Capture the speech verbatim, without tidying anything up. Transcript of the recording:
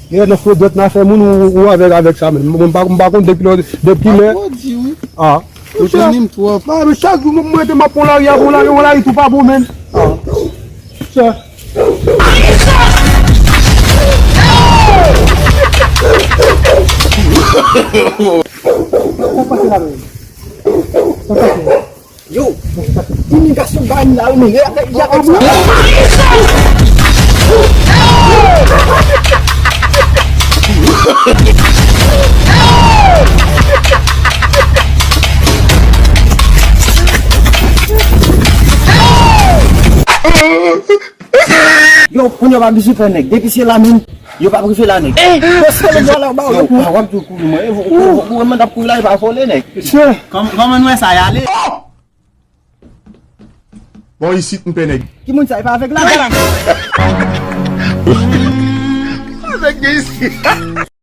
Gen nan fo dwèt nan fè moun ou, ou avèg avèk sa menm. Mwen m pa, m pa konn depi lè, depi lè. Ou di wi. Ah. Ou tande m twòp. Ah, men chak jou mwen mete m ap pran lari, ap pran lari, pran lari tou pa bon menm. Ah. Sa. Sa pase la menm. Sa pase. Yo, imigrasyon bay m la, yo, men, yo, yo, yo, Yo, kounye a w pa bezwen pè nèg. Depi se la menm, yo p ap rive la nèg. Paske le vwala w ba w yo. Yo, w ap tou kouri mwen. E, ou, ou, ou, ou, mwen t ap kouri la, e pa vòlè nèg. Kòm-, kòman nou wè sa y ale? Bon, isit, m pè nèg. Ki moun sa, e pa avèg la? Avèg gen isit.